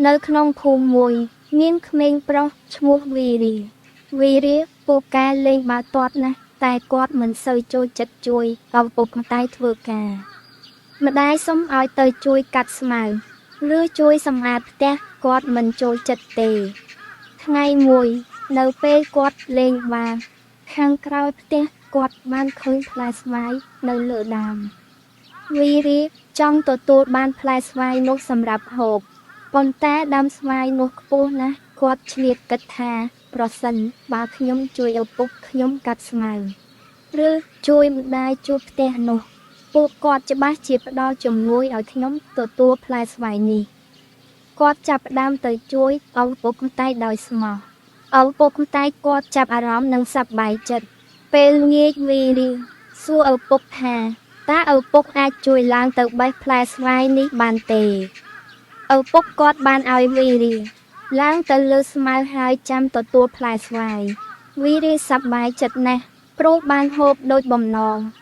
នៅក្នុងភូមិមួយ មានក្មេងប្រុសឈ្មោះវីរាវីរាពូកែលេងបាល់ទាត់ណាស់តែគាត់មិនសូវចូលចិត្តជួយឪពុកម្ដាយធ្វើការ ម្ដាយសុំឲ្យទៅជួយកាត់ស្មៅឬជួយសម្អាតផ្ទះគាត់មិនចូលចិត្តទេ ថ្ងៃមួយ នៅពេលគាត់លេងបាល់ខាងក្រោយផ្ទះគាត់បានឃើញផ្លែស្វាយនៅលើដើមវីរាចង់ទទួលបានផ្លែស្វាយនោះសម្រាប់ហូបប៉ុន្តែដើមស្វាយនោះខ្ពស់ណាស់គាត់ឆ្លៀតគិតថា ប្រសិនបើខ្ញុំជួយឪពុកខ្ញុំកាត់ស្មៅឬជួយម្ដាយជួលផ្ទះនោះ ពួកគាត់ច្បាស់ជាផ្ដល់ជំនួយឲ្យខ្ញុំទទួលផ្លែស្វាយនេះគាត់ចាប់ផ្ដើមទៅជួយឪពុកម្ដាយដោយស្មោះឪពុកម្ដាយគាត់ចាប់អារម្មណ៍និងសប្បាយចិត្តពេលល្ងាចវីរីសួរឪពុកថាតើឪពុកអាចជួយឡើងទៅបេះផ្លែស្វាយនេះបានទេឪពុកគាត់បានឲ្យវីរីឡើងទៅលើស្មៅហើយចាំទទួលផ្លែស្វាយវីរីសប្បាយចិត្តណាស់ព្រោះបានហូបដូចបំណង។